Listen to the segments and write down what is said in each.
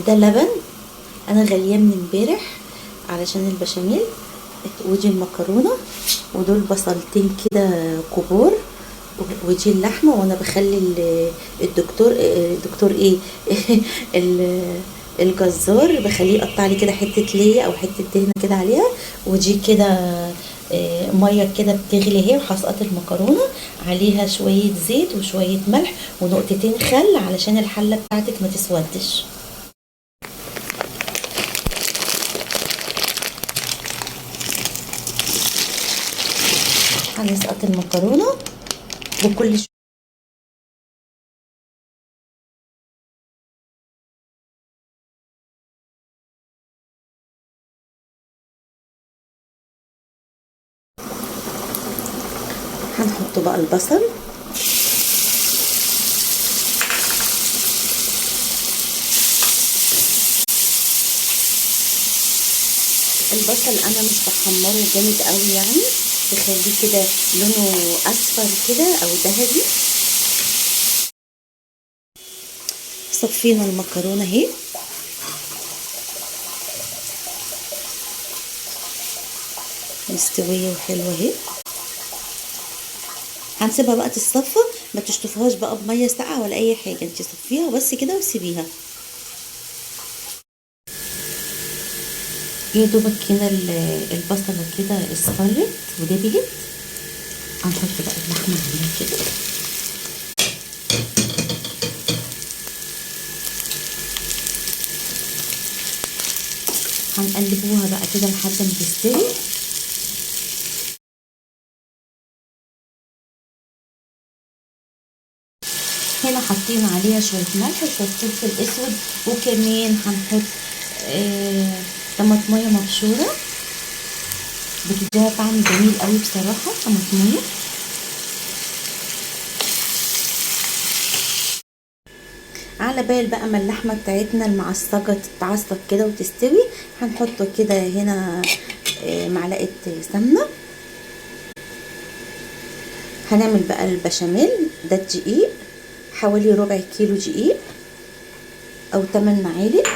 ده لبن انا غلياه من امبارح علشان البشاميل، ودي المكرونه، ودول بصلتين كده كبار، ودي اللحمة. وانا بخلي الدكتور، الدكتور ايه الجزار بخليه يقطع لي كده حتة ليا او حتة دهنه كده عليها. ودي كده مية كده بتغلي اهي، وهسقط المكرونه عليها شوية زيت وشوية ملح ونقطتين خل علشان الحلة بتاعتك ما تسودش. هنسقط المكرونه وكل هنحط بقى البصل. البصل انا مش بحمره جامد قوي، بخليه كده لونه اصفر كده او ذهبي. صفينا المكرونه اهي، مستوية وحلوه اهي. هنسيبها بقى تتصفى، ما تشطفيهاش بقى بميه ساقعه ولا اي حاجة، انت صفيها بس كده وسيبيها. يا دوبك هنا البصله كده اصفرت ودبلت. هنحط بقى اللحمة عليها كده. هنقلبوها بقى كده لحد ما تستوي. هنا حاطين عليها شوية ملح وشوية فلفل اسود، وكمان هنحط طماطميه مبشوره، بتديها طعم جميل قوي بصراحة طماطميه. على بال بقى ما اللحمة بتاعتنا المعصجه تتعصج كده وتستوي، هنحط كده هنا معلقه سمنه. هنعمل بقى البشاميل. ده الدقيق حوالي ربع كيلو دقيق او 8 معالق،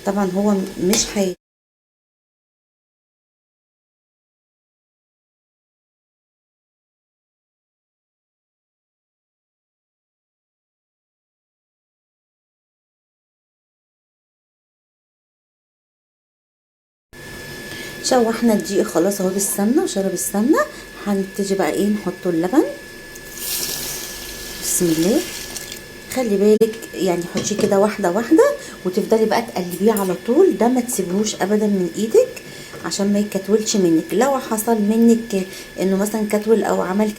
طبعا هو مش هي شوحنا الدقيق خلاص اهو بالسمنه وشرب السمنة. هنبتدي بقى ايه، نحطه اللبن. بسم الله. خلي بالك حطيه كده واحدة واحدة، وتفضلي بقى تقلبيه على طول، ده ما تسيبهوش ابدا من ايدك عشان ما يكتولش منك. لو حصل منك انه مثلا كتول او عمل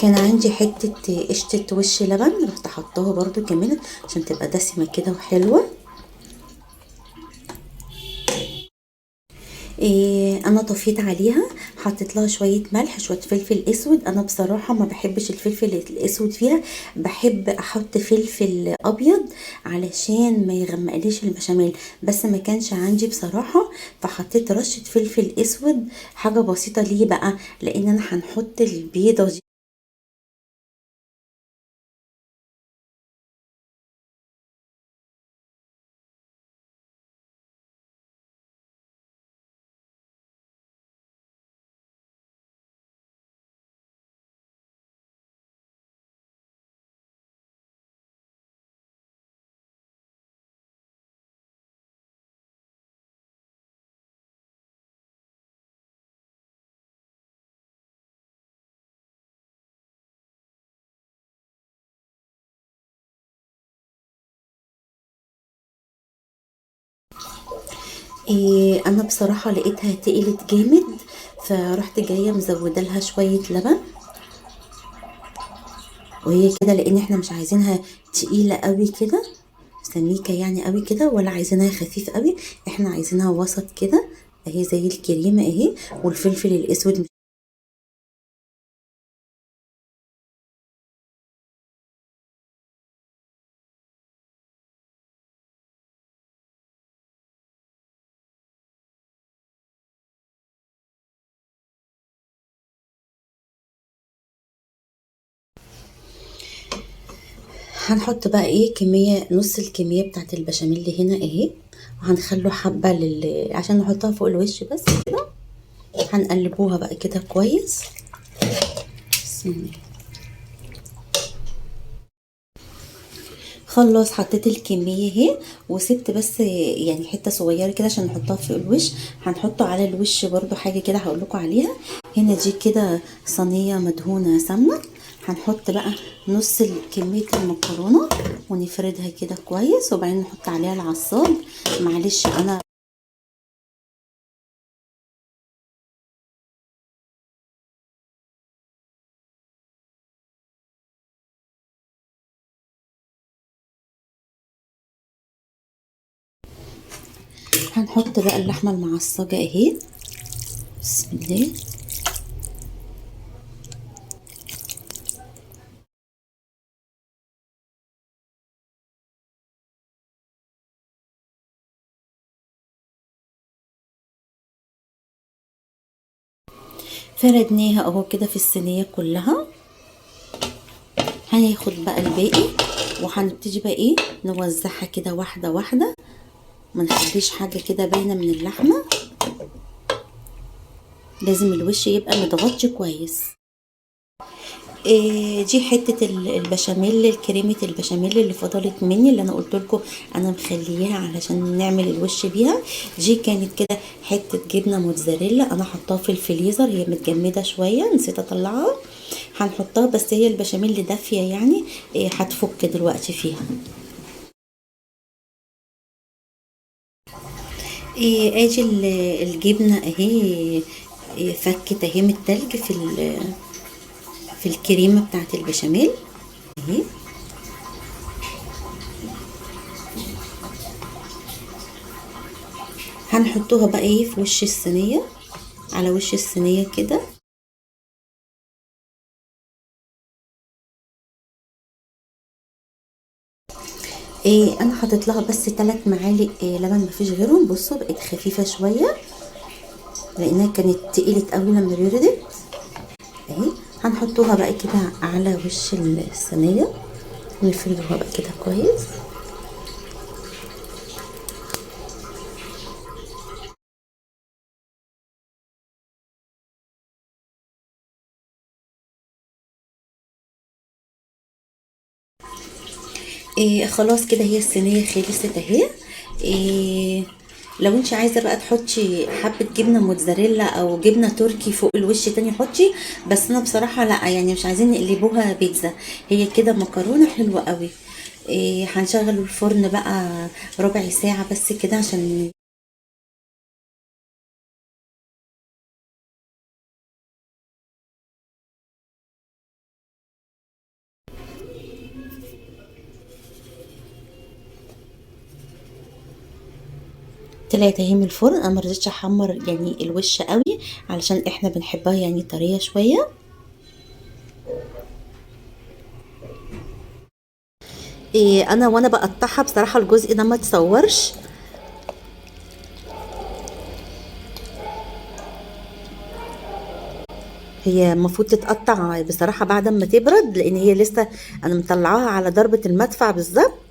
كان عندي حتة قشطة وش لبن، رحت حطاها برضو كمان عشان تبقى دسمة كده وحلوة. انا طفيت عليها، حطيت لها شوية ملح شوية فلفل اسود. انا بصراحة ما بحبش الفلفل الاسود فيها، بحب احط فلفل ابيض علشان ما يغمقليش البشاميل، بس ما كانش عندي بصراحة، فحطيت رشه فلفل اسود حاجة بسيطة. ليه بقى؟ لان انا هنحط البيضة دي. انا بصراحة لقيتها تقلت جامد، فرحت جاية مزوده لها شوية لبن وهي كده، لان احنا مش عايزينها تقيلة قوي كده سميكة قوي كده، ولا عايزينها خفيف قوي، احنا عايزينها وسط كده اهي زي الكريمة اهي. والفلفل الاسود هنحط بقى ايه كمية، نص الكمية بتاعت البشاميل هنا اهي، وهنخلو حبه عشان نحطها فوق الوش بس كده. هنقلبوها بقى كده كويس. بسم الله. خلاص حطيت الكمية اهي، وسبت بس يعني حتة صغيرة كده عشان نحطها في الوش. هنحطه على الوش برضو حاجة كده هقول لكم عليها. هنا دي كده صينية مدهونه سمنه، هنحط بقى نص كمية المكرونه ونفردها كده كويس، وبعدين نحط عليها العصاج. معلش انا هنحط بقى اللحمة المعصجه اهي. بسم الله. فردناها اهو كده في الصينية كلها. هناخد بقى الباقي وهنبتدي بقى ايه نوزعها كده واحدة واحدة، ما نخليش حاجة كده باينة من اللحمة، لازم الوش يبقى متغطي كويس. إيه دي حتة البشاميل، الكريمة البشاميل اللي فضلت مني اللي انا قلت لكم انا مخليها علشان نعمل الوش بيها. دي كانت كده حتة جبنه موتزاريلا انا حطاها في الفريزر، هي متجمده شوية نسيت اطلعها، هنحطها بس هي البشاميل دافيه يعني إيه هتفك دلوقتي فيها. إيه ادي الجبنة اهي، إيه فكت اهي من التلج في الكريمة بتاعت البشاميل اهي. هنحطوها بقى ايه في وش الصينية، على وش الصينية كده. إيه انا حطيت لها بس 3 معالق إيه لبن، مفيش غيرهم. بصوا بقت خفيفة شوية لانها كانت تقيلت قوي لما بردت اهي. هنحطوها بقى كده على وش الصينية ونفردوها بقى كده كويس. إيه خلاص كده هي الصينية خلصت اهي. إيه لو انت عايزه بقى تحطي حبه جبنه موتزاريلا او جبنه تركي فوق الوش تاني حطي، بس انا بصراحة لا، يعني مش عايزين نقلبوها بيتزا، هي كده مكرونه حلوة قوي. إيه هنشغل الفرن بقى ربع ساعة بس كده عشان طلعت اهي من الفرن. انا ما رضيتش احمر يعني الوش قوي علشان احنا بنحبها يعني طرية شوية. إيه انا وانا بقطعها بصراحة الجزء ده ما تصورش. هي المفروض تتقطع بصراحة بعد ما تبرد، لان هي لسه انا مطلعاها على ضربه المدفع بالظبط.